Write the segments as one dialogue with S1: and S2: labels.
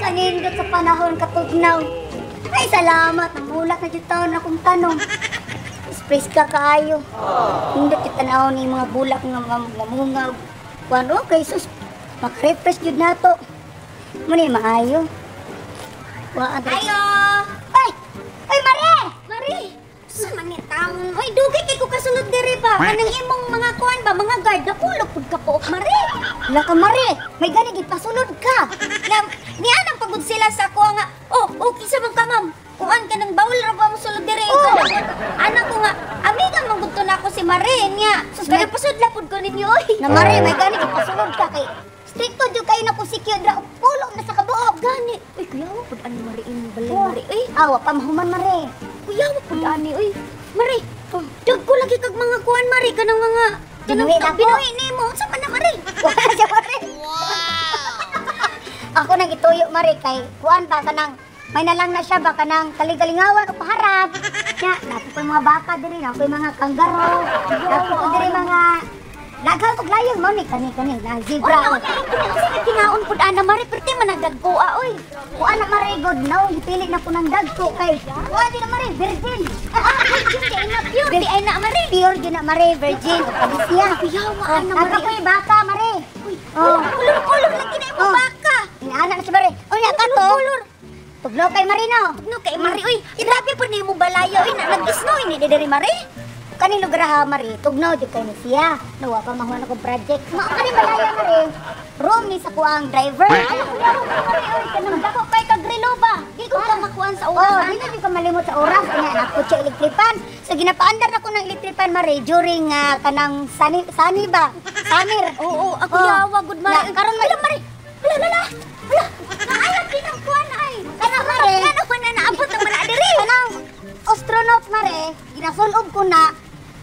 S1: Kanindot sa panahon katugnaw. Ay, salamat. Namulak na dyan taon akong tanong. Express ka kaayo. Nindot yung tanaw ni mga bulak nga mamunga. Kuan, okay, sus. Makarefresh jud nato. Muna maayo. Wa
S2: Ayo!
S1: Ay! Ay, Mare!
S2: Mari! Sa man ni taon. Oy, dugay kay ko kasulod diri ba? Kanang imong mga kuan ba, mga guard nakulog pud ka pook, Mari.
S1: Wala ka, Mare. May gani gipasulod ka.
S2: Na nianang pagod sila sa ako nga, oh, okay sa man ka, ma'am. Kuan ka ng bawal ra ba mo sulod diri?
S1: Oh.
S2: Anak ko nga, amiga man gud to nako si Mare niya.
S1: Sus,
S2: Kada pasudla pud ko ninyo oy.
S1: Na Mare, may gani gipasulod ka kay stricto jud kayo na kung secure ra pulo na sa kabuok.
S2: Gani. Uy, kuyawa pud ani Mare imong balay,
S1: Oh.
S2: Mare. Uy,
S1: Awa pa mahuman, Mare.
S2: kuyawa pud ani oy. Mare, dagko lagi kag mga kuan, Mare, kanang mga kanang
S1: Binuhi nako.
S2: binuhi nimo. Unsa man na, Mare?
S1: Wala siya, Mare. Ako nang ituyo, Mare, kay kuan ba kanang may nalang na siya ba kanang kaligalingawan o paharap. Nya, napo ko yung mga baka diri, napo yung mga kanggaro, napo ko diri mga daghan og layon mo ni kani kani na zebra.
S2: Una, una, una, una, kinaon pud ana, Mare, perti man nagdagkoa oy.
S1: Kuan na, Mare, god no, gipili na ko ng dagko kay kuan di na, Mare, virgin.
S2: Ah, virgin kay na pure di ay na, Mare.
S1: Pure gyud na, Mare, virgin o palisiya.
S2: Kuyawa ana,
S1: Napa
S2: Mare.
S1: ko yung baka, Mare.
S2: Uy,
S1: Oh.
S2: kulor kulor lagi na imong
S1: Oh.
S2: baka.
S1: Inaana na siya, Mare. Unya ka to.
S2: Kulor.
S1: Tugnaw kay Marino.
S2: No kay Mare oy. Grabe pud ni imong balaya oy, na nag-snow ini diri, Mare.
S1: Kani lugar ha, Mare, tugnaw jud kay ni siya. Nawa pa mahuman akong project. Mao kani balaya, Mare. Room ni sa kuang driver.
S2: Ala, kuyawa ka, Mare oy, kanang dako kay kag relo ba. Di ko ka makuan sa
S1: Oh,
S2: oras.
S1: di na jud ka malimot sa oras kanya na ko siya elektripan. So ginapaandar na ko ng elektripan, Mare, during kanang sunny, sunny ba? Summer.
S2: Oo, ako
S1: Oh.
S2: yawa gud, Mare.
S1: Na, karon
S2: Ala, Mare. Ala, ala, ala. Ala, naaya kinang kuan ay.
S1: Kana, Mare.
S2: Ngano man na naabot ang mana diri?
S1: Kanang astronaut, Mare, ginasulog ko na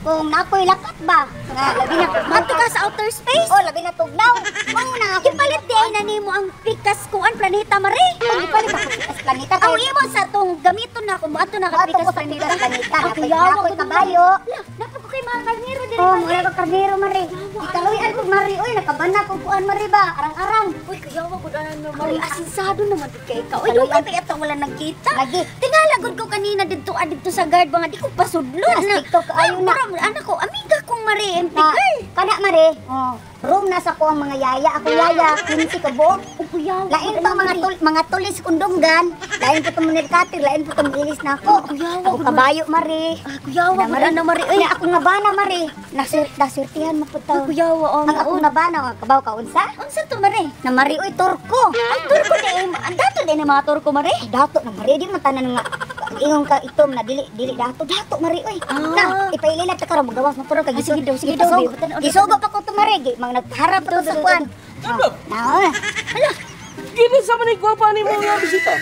S1: kung nakoy lakat ba nga labi na
S2: Madto ka sa outer space?
S1: Oh, labi na tugnaw. Mao na ako.
S2: Gipalit di ay na nimo ang pikas kuan planeta, Mare.
S1: Ang gipalit ako sa planeta
S2: Aw imo sa tong gamiton na ako moadto na ka
S1: Moadto
S2: pikas
S1: ko sa
S2: planeta.
S1: pikas planeta.
S2: Ako
S1: Nakoy-
S2: yawa
S1: nakoy
S2: gud,
S1: kabayo.
S2: Mare. Ala, napo ko kay mga karnero diri.
S1: Oh,
S2: Mare.
S1: mura ko karnero, Mare. Ikaluyan ko, Mare. Uy, nakabana ko kuan, Mare ba? Arang-arang.
S2: Uy, kuyawa gud ana no, Mare. Asinsado naman gud kay ka. Uy,
S1: Kaluyan.
S2: dugay pa yata wala nagkita.
S1: Lagi.
S2: Tingala gud ko kanina didto didto sa guard ba nga di ko pasudlon na.
S1: Stricto kaayo na.
S2: Mura, anak ko, amiga kong Mare, MP
S1: Na,
S2: girl.
S1: kana, Mare. Oh, room na sa ko ang mga yaya. Ako yaya, 15 ka buok.
S2: Oh, kuyawa.
S1: Lain
S2: gud
S1: pa
S2: ana,
S1: mga
S2: Mare.
S1: tul mga tulis kundunggan. Lain po tong nilkatir, lain po tong ilis na ako.
S2: Oh, kuyawa
S1: Ako
S2: gud,
S1: kabayo, Mare.
S2: Ah, kuyawa
S1: Na,
S2: gud ana, Mare. Uy,
S1: Na akong nabana, Mare. Nasurtihan mo po
S2: Uy,
S1: taon.
S2: kuyawa oh.
S1: Ang akong nabana, ang kabaw ka unsa?
S2: Unsa to, Mare?
S1: Na Mare oy turko.
S2: Ay, turko di ay, ang dato di na mga turko, Mare.
S1: Dato na, Mare, di man tanan nga ingon ka itom na dili dili dato dato, Mare oy.
S2: Ah.
S1: Na ipailila ta karon magawas mo puro kay
S2: Ah, sige daw, sige daw,
S1: gisugo
S2: babe. Tan-aw,
S1: gisugo pa ko to, Mare, gi mga nagharap pa to sa kuan.
S3: Ano?
S1: Na
S3: Gini sa man gwapa ni mo nga bisita.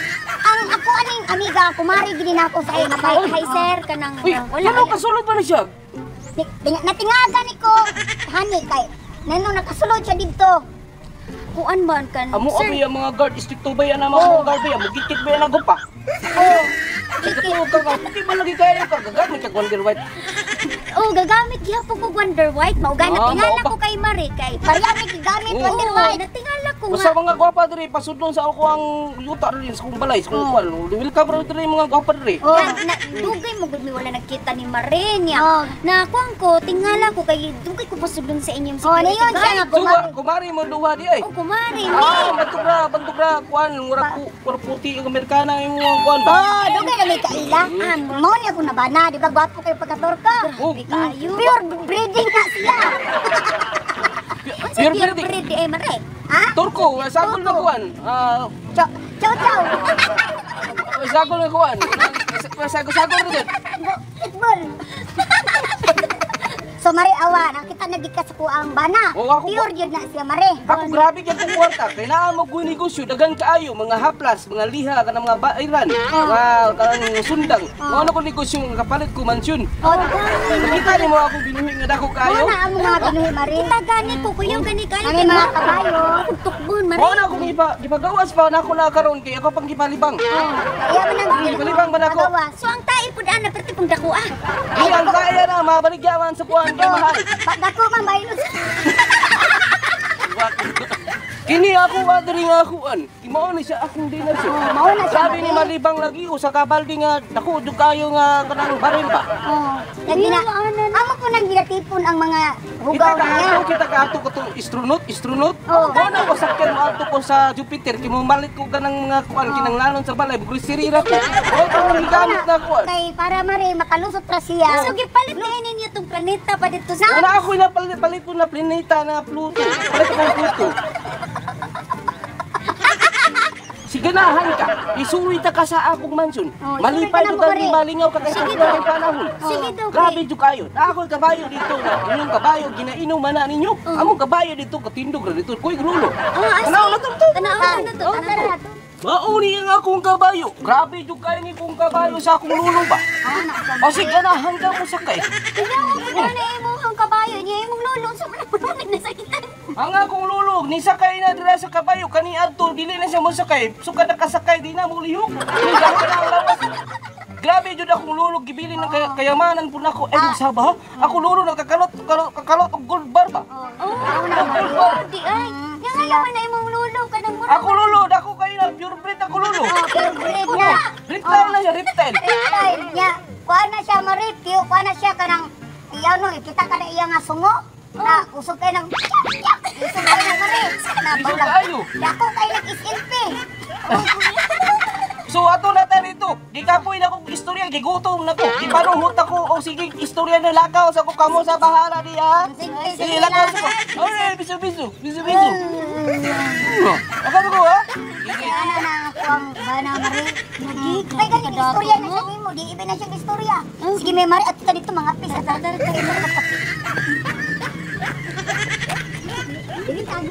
S1: ang ako aning amiga kumari gini nako sa iyang
S2: Hi, hi sir, kanang
S3: Uy,
S2: wala
S3: ano kasulod pa na siya?
S1: Natingaga ni ko hani kay nano nakasulod siya didto.
S2: Kuan man kan.
S3: Amo
S2: Sir,
S3: abi ang mga guard stricto ba yan ang mga guard ba yan? Mugikit ba yan ang gupa?
S1: Oh.
S3: Ito ka ka, puti man lagi kayo ka gagamit ka Wonder White.
S2: Oh, gagamit gyapon ko Wonder White. Mao gana
S3: Ah,
S2: tingala
S3: mao ba?
S2: ko kay Mare kay.
S1: Pareha mi gigamit
S3: Oo.
S1: Wonder
S2: Oo,
S1: White.
S2: natingala ko
S3: Basta
S2: nga.
S3: mga gwapa diri pasudlon sa ako ang yuta diri sa kong balay, sa kong kuwan. Welcome ra diri mga gwapa diri.
S1: Oh.
S2: Na, dugay mo gud mi wala nagkita ni Mare niya.
S1: Oh.
S2: Na kuan ko tingala ko kay dugay ko pasudlon sa inyong
S1: Oh, niyon siya nga
S3: Suga,
S1: kumari.
S3: kumari mo duha di ay.
S2: Oh, kumare ni.
S3: Ah, bantugra, kuan, mura ku, mura puti ang Amerikana yung mga kuan ba?
S1: Oh, dugay na may kaila. Mao ni ako nabana, di ba gwapo kayo pagkatorka?
S3: Oh,
S2: Kaayo.
S1: Pure breeding na siya.
S2: Unsa
S3: Pure
S2: pure
S3: breeding.
S2: breed di ay Mare?
S1: Ha?
S3: Turko, sagol na kuan. Ah,
S1: Chow, chow, chow.
S3: sagol na kuan. Sagol-sagol na dun.
S1: Pitbull. So Mare awa, nakita na gid ka sa kuang bana.
S3: Oo, ako
S1: Pure gyud na siya, Mare.
S3: Ako grabe gyud kong kwarta. Kay naa mo ko negosyo daghan kaayo mga haplas, mga liha kanang mga bairan, mga kanang sundang. Mao na ko negosyo nga kapalit ko mansyon.
S1: Oh,
S3: Nakita nimo ako binuhi nga dako
S1: mao
S3: kaayo.
S1: na ang mga binuhi, Mare.
S2: Kita gani ko kuyaw gani kayo.
S1: Ani mga kabayo.
S2: Tukbon Mare.
S3: Mao na akong ipa gipagawas pa na ako na karon kay ako pang gipalibang.
S1: Iya man ang
S3: Gipalibang man ako.
S1: Pagawas.
S2: So ang tae pud ana perti pong dako ah.
S3: Ay, ang kaya na mabaligya man sa kuan kay mahal.
S1: Pagdako man baylos.
S3: Kini ako adri nga akuan. Mao ni siya akong dinosaur.
S1: Oh, mao na siya,
S3: Sabi ni
S1: Mari.
S3: Malibang lagi usa ka balde nga dako jud kayo nga kanang baril ba.
S1: Oh, lagi na. Amo po nang ginatipon ang mga
S3: Kita
S1: hugaw
S3: ka
S1: niya.
S3: ato, kita ka ato katong astronaut, astronaut.
S1: Oo.
S3: Mao na ko sakyan mo ato ko sa Jupiter kay momalit ko kanang mga kuan kinanglanon sa balay, grocery ra ko. O tong gigamit na kuan.
S1: Kay para mari makalusot ra siya.
S2: So gipalit na ninyo tong planeta pa dito sa
S3: Wala ako na palit palit ko na planeta na Pluto. Palit ko Pluto. Siganahan ka. Isuwi ta ka sa akong mansyon.
S1: Oh,
S3: Malipay
S1: isuwi ka
S3: ko
S1: na mo,
S3: kami
S1: pare.
S3: malingaw ka kay
S2: Sige
S3: sa
S2: daw.
S3: panahon.
S2: Sige daw,
S3: Grabe jud kayo. Ako kabayo dito na. Inyong kabayo ginainom man na ninyo. Among kabayo dito katindog ra dito. Kuy grulo.
S2: Ah,
S3: Tanaw na to.
S2: Tanaw na to,
S1: Oh,
S2: tanaw.
S1: tara na to.
S3: Mauni ang akong kabayo. Grabe jud kayo ni kong kabayo sa akong lulo ba. O siganahan ka mo sakay.
S2: Ikaw mo na imong kabayo niya imong lolo sa mga nasakitan.
S3: Ang akong lulog, ni sakay na dira sa kabayo, kani adto, dili na siya mosakay. So kada kasakay, di na mo lihok. Grabe na ang lawas. Grabe jud akong lulog, gibilin ng kayamanan po nako. Eh, saba ha? Ako lulog, nakakalot, kalot, kakalot og gold bar ba?
S2: Oh,
S3: Gold bar.
S2: di ay. Nga nga naman na imong lolo kanang mura.
S3: Ako lulog, ako kayo na, pure breed ako lulog.
S1: Oh, pure breed na.
S3: Reptile na siya, reptile.
S1: Reptile niya. Kuha na siya mari, piyo, kuha na siya kanang iya no, kita ka na iya nga sungo. Na usog kayo ng yak, yak. Usog kayo ng mari. Na
S3: Isog
S1: bawlang.
S3: kayo.
S1: Dako kayo ng SLP.
S3: So ato na tayo dito. Gikapoy na kong istorya, gigutom na ko. Gipanuhot ako o sige istorya na lakaw sa ko kamo sa bahala diya.
S1: Sige,
S3: Sige,
S1: sige
S3: lakaw
S1: lang.
S3: sa ko. Oy, bisu bisu, bisu bisu. Ako ko ha?
S1: Ana na ako ang bana mari. Kay gani istorya na siya nimo, di ibi na siya istorya. Sige may mari at kita dito mga pis at dara tayo mga kape. Dili tayo.